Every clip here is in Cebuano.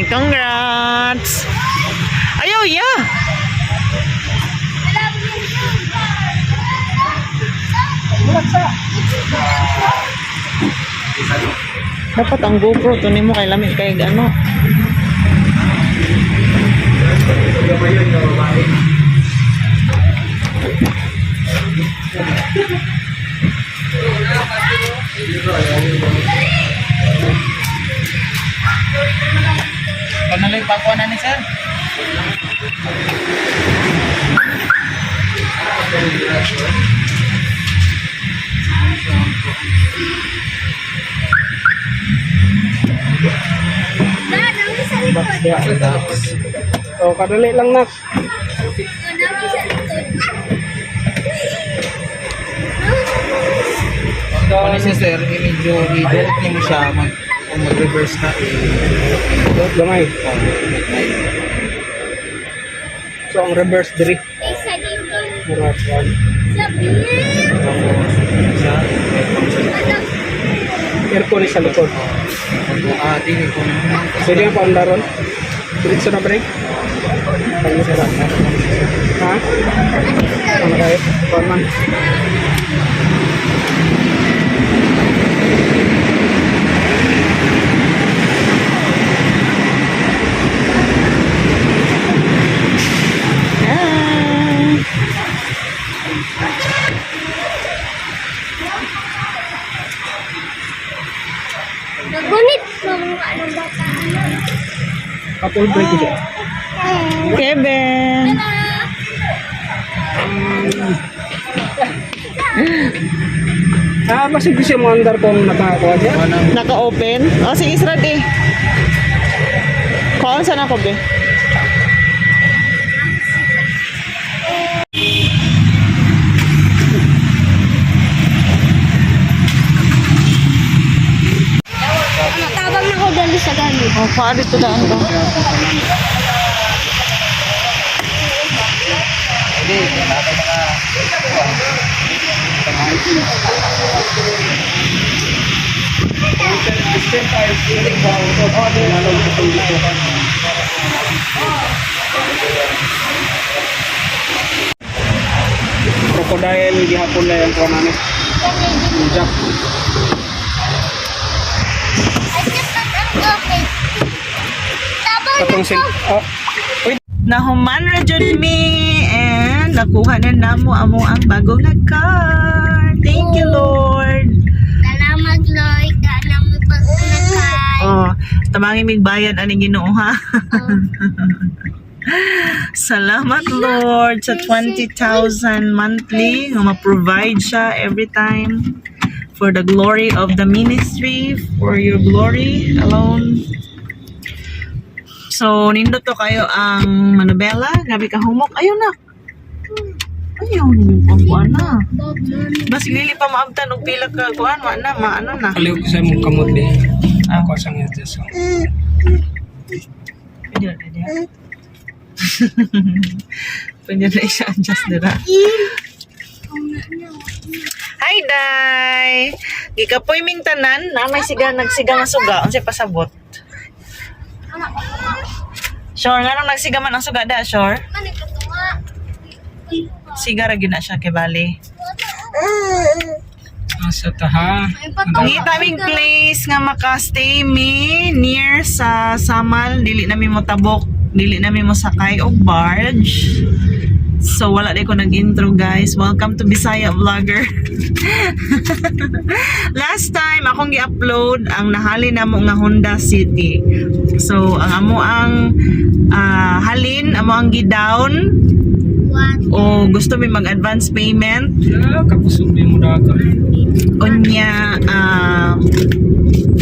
Congrats! Ayaw, yeah! Dapat ang GoPro, tunin mo kay lami kay ano. Panaloy pa ko na ni sir. Oh, kadali lang nak. Ano siya sir, eh, medyo i-duot ni mo siya mag kung mag-reverse ka eh. Gamay. Oh, gamay. So ang reverse diri. Mura kuan. Tapos sa aircon siya. Aircon ni sa likod. Pag dili kung Pwede nga paandaron. Diretso na break. Ha? Ano kayo? Kuan man. Ah. Nagunit mga anong bata. Couple break siya. Kevin! Ah, basig ko siya mo andar kung nakakuha siya. Naka-open? Oh, sige, Israd eh. Kuhaan saan ako, be? Ano, tabang na ko dali sa gamit. Oh, paa dito daan ko. Hindi, wala ka mga Crocodile gihapon na yung kuan ani. Yung Jack. Ay, dapat ang gamit. Tabang na Katong sin. ko. Oh, uy, Nahuman ra jud mi and nakuha na namo amo ang bago nga car. Thank you, Lord. Salamat, Lord. Kana mo pagkanakay. Oh, tamangi mig bayad ani Ginoo ha. Salamat Lord sa 20,000 monthly nga ma-provide siya every time for the glory of the ministry, for your glory alone. So, nindot to kayo ang manubela. Grabe ka humok. Ayun na. Ayun, ang kuan na. Basig dili pa maabtan og pila ka kuan, wa na, maano na. Kaliw ko sa imong kamot di. Ah. Ako sa nga so. Pwede na niya. Pwede na siya adjust dira. Hi, Day! Gikapoy ming tanan, na may siga nagsiga nga suga, unsay pasabot. Sure, nga nang nagsiga man ang suga da, sure? Ano katunga? Siga ra gyud na siya kay bali. Asa ta ha? Ay, patunga. Pangita ming place nga maka-stay mi near sa Samal, dili na mi motabok, dili na mi mosakay og barge. So wala di ko nag-intro guys. Welcome to Bisaya Vlogger. Last time akong gi-upload ang nahali namo nga Honda City. So ang amo ang halin, amo ang gi-down What? o gusto mi mag-advance payment Ah, kakusog di mo daga. unya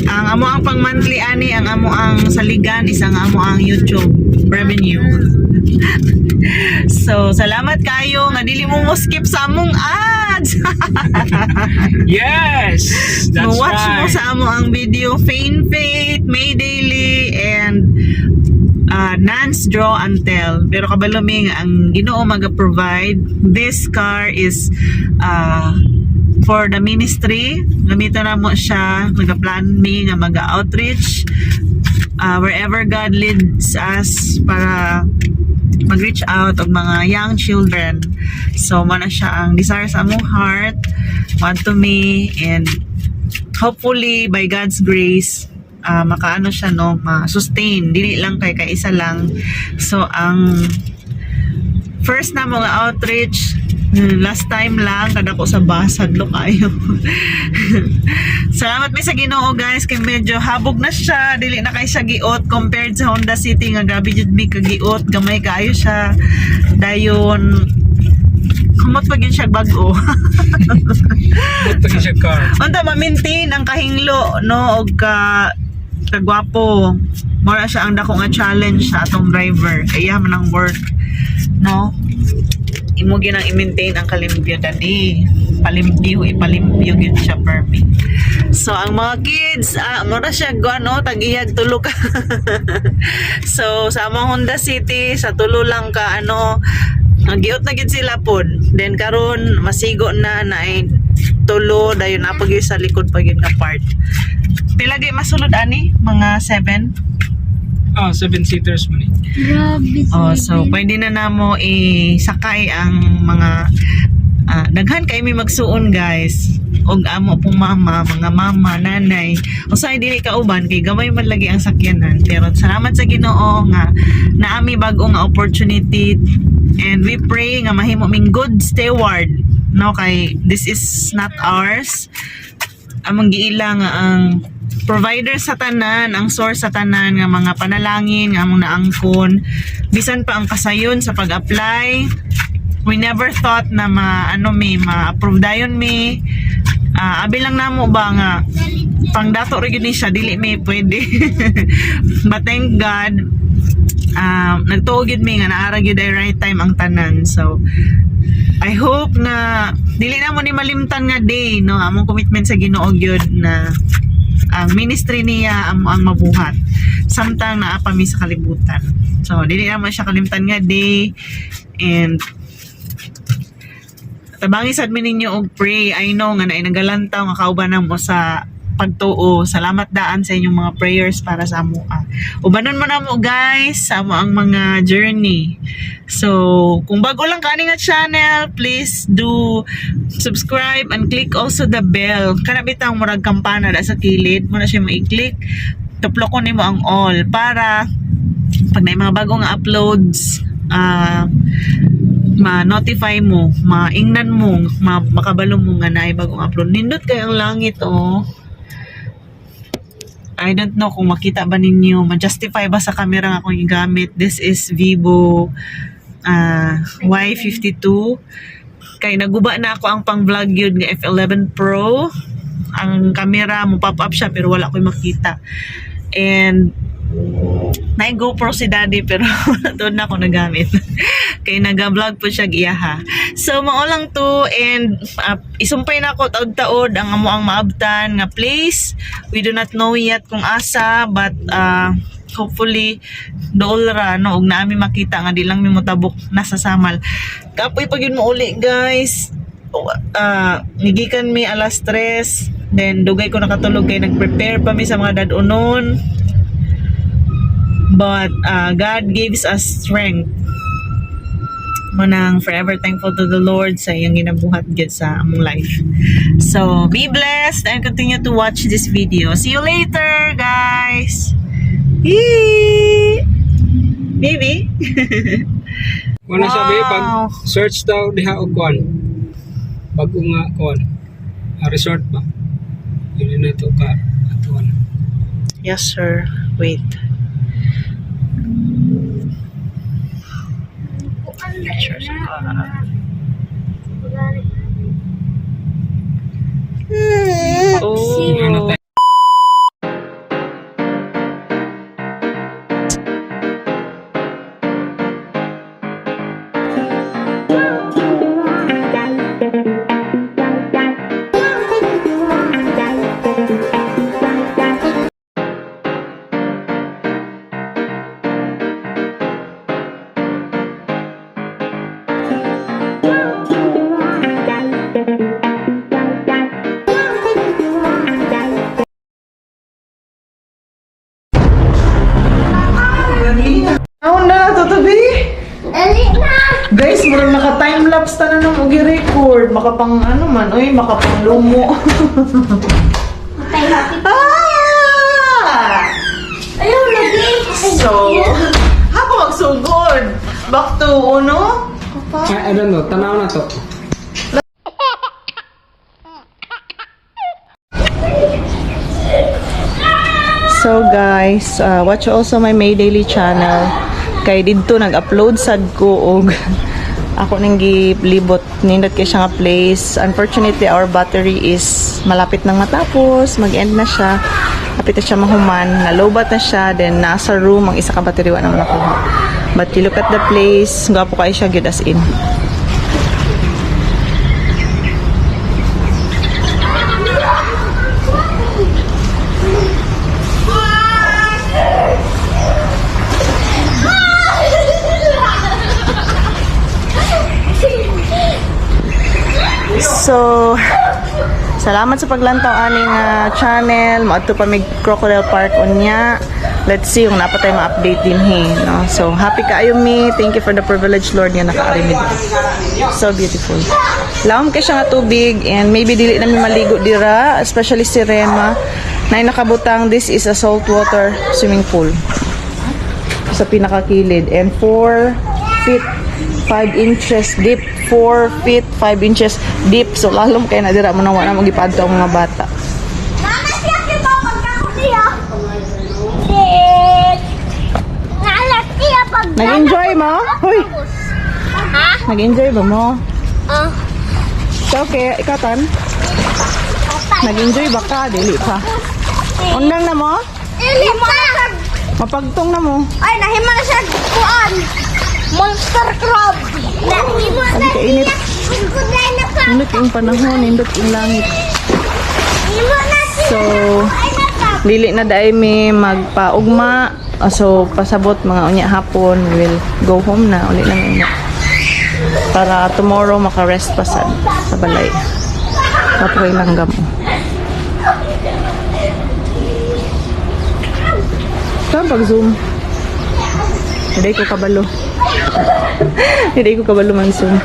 ang amo ang pang monthly ani ang amo ang saligan isang amo ang YouTube revenue. So salamat kayo nga dili mo mo skip sa among ads. Yes! That's Mo watch mo right. sa amo ang video Fain Faith, May Daily and Nance Draw and Tell. Pero kabalo mi nga ang Ginoo maga-provide. This car is for the ministry. Gamiton na mo siya. Maga-plan mi nga maga-outreach. Wherever God leads us para mag-reach out og mga young children. So, mao na siya ang desire sa among heart, want to me, and hopefully, by God's grace, makaano siya, no, ma-sustain. Dili lang kay kaisa lang. So, ang first na mga outreach, last time lang, kadako sa bus, hadlok kaayo. Salamat mi sa Ginoo, guys, kay medyo habog na siya, dili na kay siya giot compared sa Honda City nga grabe jud mi kagiot, gamay kaayo siya. Dayon kumot pa gyud siya bag-o. Buto siya car. Unta ma-maintain ang kahinglo, no, og ka kagwapo. Mora siya ang dako nga challenge sa atong driver. Kaya man ang work, no? Imo gyud ang i-maintain ang kalimpyo, dadi. Palimpyo, ipalimpyo gyud siya perfect. So ang mga kids, mura siya go ano, tagiyag tulo ka. So sa among Honda City, sa tulo lang ka ano, nagiot na gid sila pod. Then karon masigo na na ay tulo dayon na pag sa likod pa gyud nga part. Pila gay masulod ani? Mga 7? Seven seaters man eh. Grabe. Oh, so pwede na namo isakay ang mga daghan kay mi magsuon, guys. Og amo pong mama, mga mama, nanay. Usahay dili ka uban kay gamay man lagi ang sakyanan. Pero salamat sa Ginoo nga naami bag-o nga opportunity and we pray nga mahimo ming good steward, no, kay this is not ours. Among giila nga ang provider sa tanan, ang source sa tanan nga mga panalangin nga among naangkon, bisan pa ang kasayon sa pag-apply. We never thought na ma ano mi ma-approve dayon mi. Abi lang namo ba nga pangdato ra gyud ni siya, dili mi pwede. But thank God, nagtuo gyud mi nga naara gyud ay right time ang tanan. So I hope na dili na mo ni malimtan nga day, no, among commitment sa Ginoo gyud na ang ministry niya amo ang mabuhat samtang naa pa mi sa kalibutan. So dili na mo siya kalimtan nga day and tabangi sad mi ninyo og pray. I know nga naay nagalantaw nga kauban mo sa pagtuo. Salamat daan sa inyong mga prayers para sa amoa. Ubanon mo na mo, guys, sa amo ang mga journey. So, kung bago lang ka ani nga channel, please do subscribe and click also the bell. Kana bitang murag kampana da sa kilid, mo na siya mo i-click. Tuplokon nimo ang all para pag may mga bago nga uploads, ma-notify mo, maingnan mo, makabalo mo nga naay bagong upload. Nindot kay ang langit, oh. I don't know kung makita ba ninyo, ma-justify ba sa camera nga akong gigamit. This is Vivo Y52. Kay naguba na ako ang pang-vlog yun nga F11 Pro. Ang camera mo pop up siya pero wala ko'y makita. And na GoPro si Daddy pero doon na ako nagamit. Kay naga-vlog po siya iyaha. So mao lang to and isumpay na ako taod-taod ang amo ang maabtan nga place. We do not know yet kung asa, but hopefully dool ra, no, ug naami makita nga di lang mi motabok nasa Samal. Kapoy pag yun mo uli, guys. Nigikan mi alas 3, then dugay ko nakatulog kay nagprepare pa mi sa mga dad-unon. But God gives us strength. Manang forever thankful to the Lord sa iyang ginabuhat gyud sa among life. So, be blessed and continue to watch this video. See you later, guys! Yee! Baby? Wala sabi pag Wow. search daw diha og kuan. Bago nga kuan. Resort ba? Dili na to ka atuan. Yes, sir. Wait. Picture sa Oh. Ano tayo? Ako na to to be. Dali na. Guys, murag naka time lapse ta na nang og record. Makapang ano man, oy, makapang lumo. Patay happy. Ah! Ayaw, lagi. So, ako magsugod. Back to uno. Ay, I don't know. Tanaw na to. So guys, watch also my May Daily channel. Kay didto nag-upload sad ko og ako nang gilibot nindot kay siya nga place. Unfortunately, our battery is malapit nang matapos, mag-end na siya. Lapit na siya mahuman, nalobat na siya, then nasa room ang isa ka battery wa naman nakuha. But you look at the place, gwapo kay siya gyud as in. So, salamat sa paglantaw aning channel. Moadto pa mig Crocodile Park unya. Let's see kung naa pa tay ma-update dinhi, no? So, happy kaayo mi. Thank you for the privilege, Lord, nga nakaari mi diri. So beautiful. Lawom kay siya nga tubig and maybe dili na mi maligo dira, especially si Rema. Nay nakabutang, this is a saltwater swimming pool sa pinakakilid and 4 feet 5 inches deep, 4 feet 5 inches deep. So lalom kay na dira mo na wala mo gipadto ang mga bata. Mama, siya kita pagkako niya. Shit. Nalas siya pag... Nag-enjoy mo? Hoy, Ha? nag-enjoy ba mo? Ah. So, okay, ikaw tan. Nag-enjoy ba ka? Dili pa. Undang na mo? Dili pa. Mapagtong na mo. Ay, nahima na siya kuan. Monster crab. Nahima na Ang kainit. siya. Crocodile na ka. Nindot yung panahon, nindot yung langit. Nahima na siya. So, Ay, na ka. dili na dai mi magpaugma. Ah, so, pasabot mga unya hapon, we will go home na uli lang unya. Para tomorrow maka-rest pa sa balay. Kapoy langgam. Saan pag-zoom? Hindi ko kabalo. Hindi ko kabalo man zoom.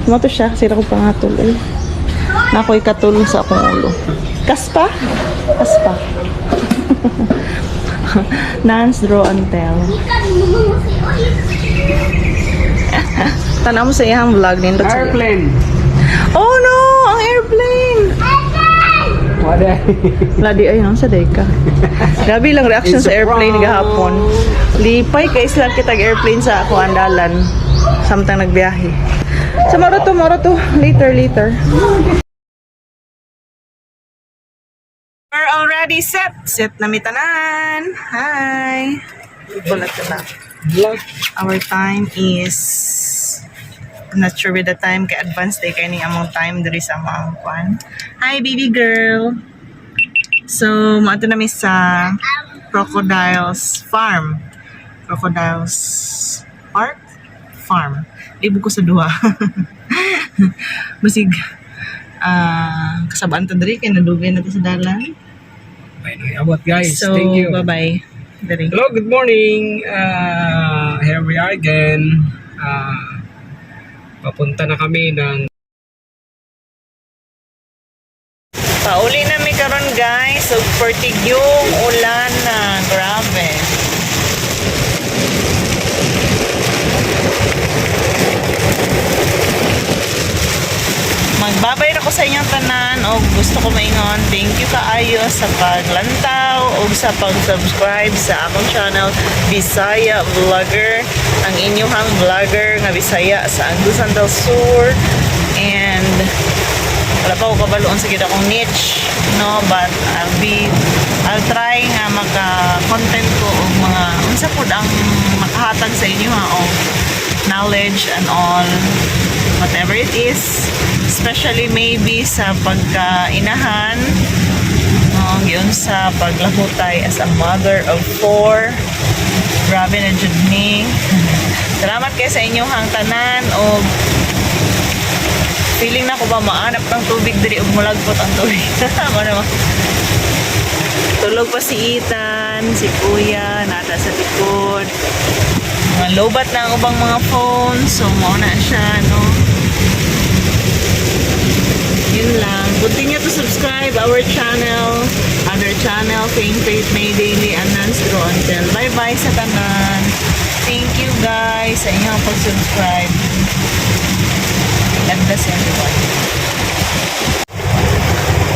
Mo to siya kasi ako pangatol. Ay. Nakoy katulong sa akong ulo. Kaspa? Kaspa. Nance, draw and tell. Tanaw mo sa iyang vlog nindot sa Airplane. Oh no! Ang airplane! Wala. Ladi ay sa day ka. Grabe lang reaction It's sa a airplane prank. gahapon. Lipay kay sila kitag airplane sa ako andalan. Samtang nagbiyahe. So moro to, moro to. Later, later. We're already set. Set na mitanan. Hi. Bulat na. Vlog. Our time is, I'm not sure with the time kay advance day kay ning among time diri sa among kwan. Hi, baby girl. So moadto na mi sa Crocodiles Farm. Crocodiles Park Farm. Libo ko sa duha. Basig kasabaan ta diri kay nadugay na ta sa dalan. Bye na abot guys. So Thank you. bye-bye. Diri. Hello, good morning. Here we are again. Papunta na kami ng Pauli na mi karon guys, ug pertigyong ulan na, grabe. Magbabay na ko sa inyong tanan og gusto ko maingon, thank you kaayo sa paglantaw og sa pag-subscribe sa akong channel Bisaya Vlogger, ang inyong vlogger nga Bisaya sa Andusan del Sur. And wala pa ko kabaloon sa gid akong niche, no, but I'll try nga maka content ko og mga unsa pud ang makahatag sa inyo ha og knowledge and all, whatever it is, especially maybe sa pagkainahan, no, giunsa paglahutay as a mother of four. Grabe na jud ni. Salamat kay sa inyong hang tanan og feeling na ko ba maanap ng tubig diri ug mulagpot ang tubig. Ano ba? Tulog pa si Ethan, si Kuya, nata sa likod. Mga lobat na ang ubang mga phone, so mao na siya, no? Yun lang. Continue to subscribe our channel, other channel, Fame Faith May Daily, and Nance Draw Until. Bye-bye sa tanan. Thank you guys sa inyong pag-subscribe. God bless everyone.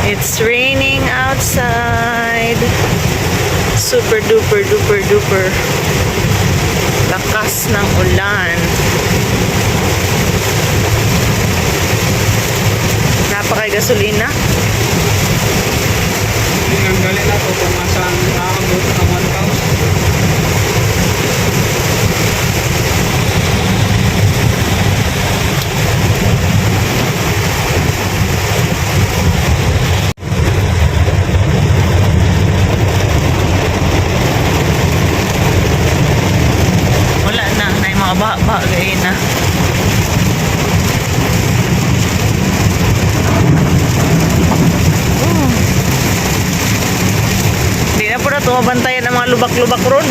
It's raining outside. Super duper duper duper. Lakas ng ulan. Napakay gasolina. Yung ang galing na to kung saan nakakabot ang 1,000. Wala na. Na yung mga baha-baha gayon na. Oh. Hindi na po na tumabantayan ang mga lubak-lubak ron.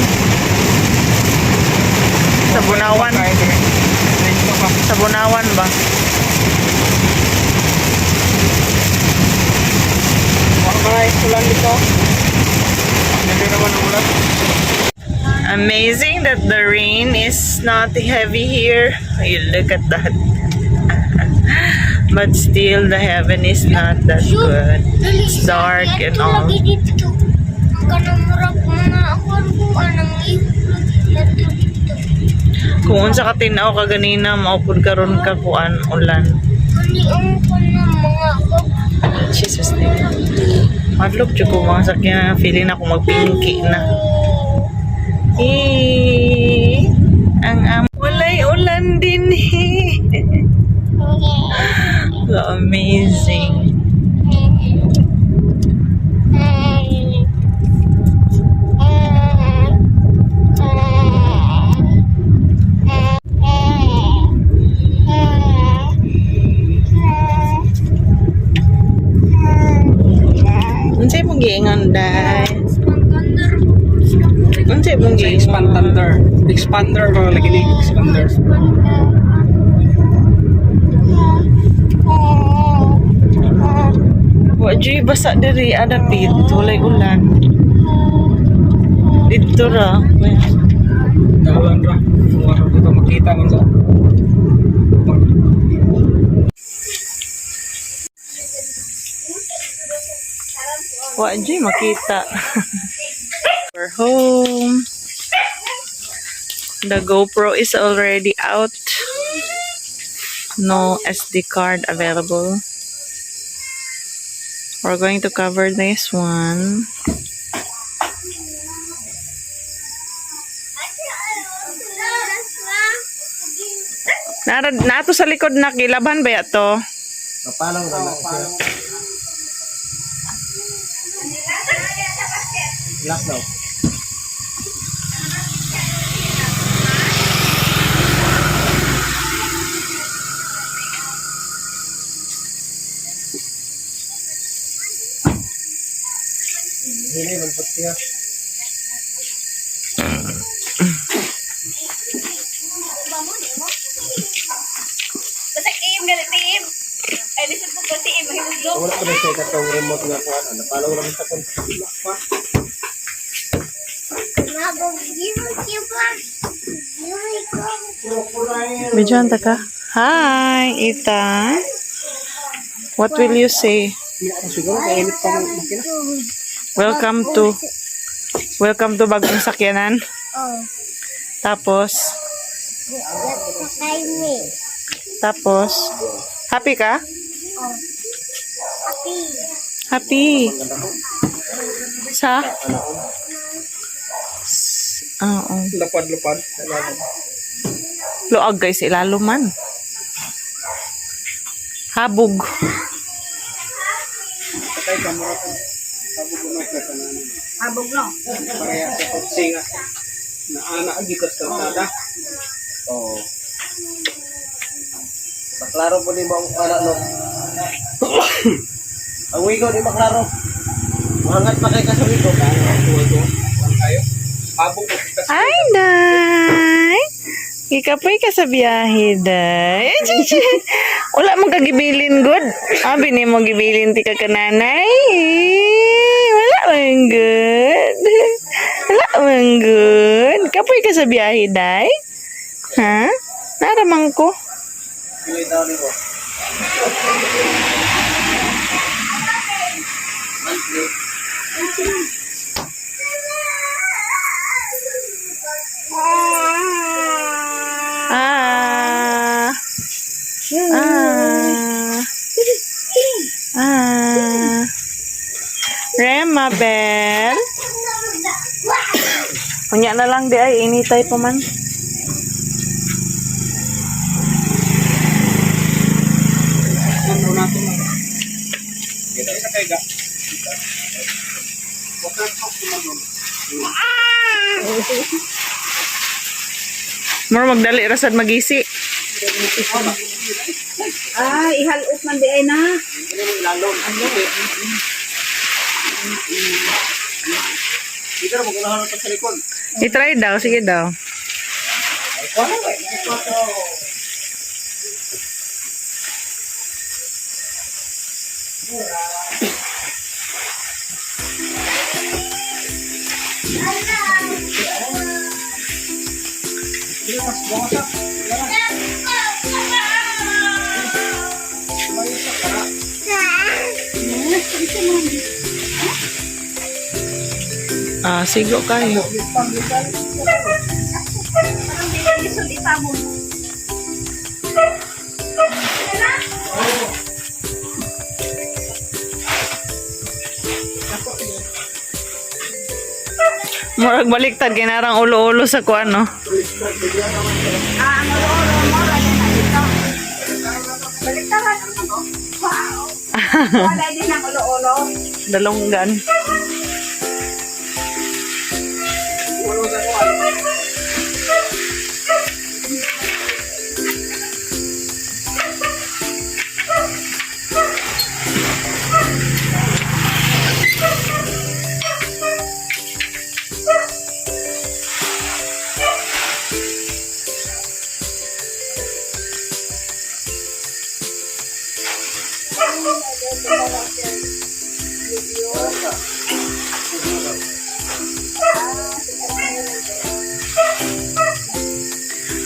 Sa Bunawan. Dito pa. Sa Bunawan ba? Wala ka na ulan dito. Hindi naman ang ulan. Amazing that the rain is not heavy here. You look at that. But still, the heaven is not that good. It's dark and all. Lagi dito. Ang kanang murag mga kuan ang dito dito. Kung unsa ka tin-aw ka ganina, maupod karon ka kuan ulan. Kani ang kanang mga Jesus name. Madlok jud ko mga sakyan, feeling na ako magpingki na. Eh, ang am walay ulan din eh. So amazing. Unsay mong giingon day? Unsay mong Sa giingon? expand thunder. Expander mga lagi ni expander. Wa jud basa diri adapit, walay ulan. Didto ra. Dalan ra. Kung wala dito makita man sa. Wa jud makita. We're home. The GoPro is already out. No SD card available. We're going to cover this one. Nara, nato sa likod na kilaban ba ya to? Mapalaw na lang sir. Black daw. Hindi man po siya. Basta aim galit team. Ay lisod po ko team mahimuglo. Wala ko na siya katong remote nga kuan. Napalaw lang sa kon. Medyo ka. Hi, Ethan. What will you say? Siguro kainit pa ng makina. Welcome to bagong sakyanan. Oh, Tapos, sakay me. tapos, happy ka? Oh. Happy. Happy. Sa? Oo. Lapad-lapad. Luag guys, ilalo man. Habog. Patay ka mo ra. Habog mo ka tanan. Habog no. Pareha sa kotse nga. Naana agi ka sa kalsada. Oo. Maklaro po ni mo ang anak no. Ang wigo di maklaro. Muhangat pa kay kasabi ko. Tayo. Habog ko. Ay, Day! Ikapoy ka sa biyahe, Day. Ay, chichi. Wala mong kagibilin, good. Abi ni mo gibilin ti ka kananay. Wala man, good. Wala man, good. Kapoy ka sa biyahe, Day. Ha? Naramang ko. Pili daw ni ko. Ah. Ah. Ah. Rema Bell. Unya na lang di ay initay pa man. Ano nato na. Kita isa kay ga. Waterproof naman doon. Mura magdali rasad magisi. Ah, ihalop man di ay na. Ano yung lalom? Dito na magunahan na sa likod. I-try daw, sige daw. Ah, sigo kayo. Parang di lisod itabon. Murag baliktad kinarang ulo-ulo sa kuan no. Ah, ang ulo-ulo mo, lagi na dito. Baliktaran ang ano. Wow. Wala din ang ulo-ulo. Dalonggan.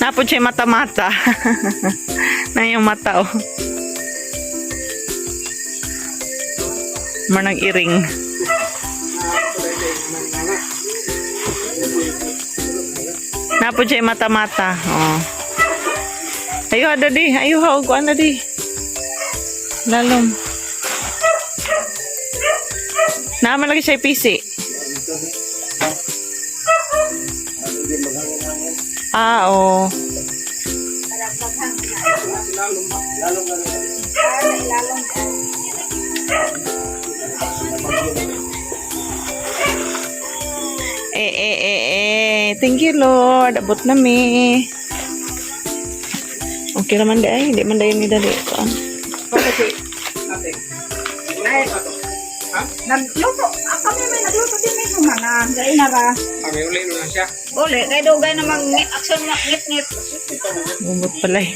Napod siya yung mata-mata. Na yung mata, oh. Manang iring. Napod siya yung mata-mata. Oh. Ayuha, dadi. Ayuha, og kuan na di. Lalom. Naman lagi siya PC. Ah, oo. Eh, eh, eh, eh. Thank you, Lord. Abot na mi. Okay naman di ay. Hindi man dayon ni dali. Kuan. Ate. Ay, nagluto. Ah, kami may nagluto din may humana. Gay na ra. Kami uli na siya. Uli, kay dugay na mag action ngit-ngit. Bumot pala eh.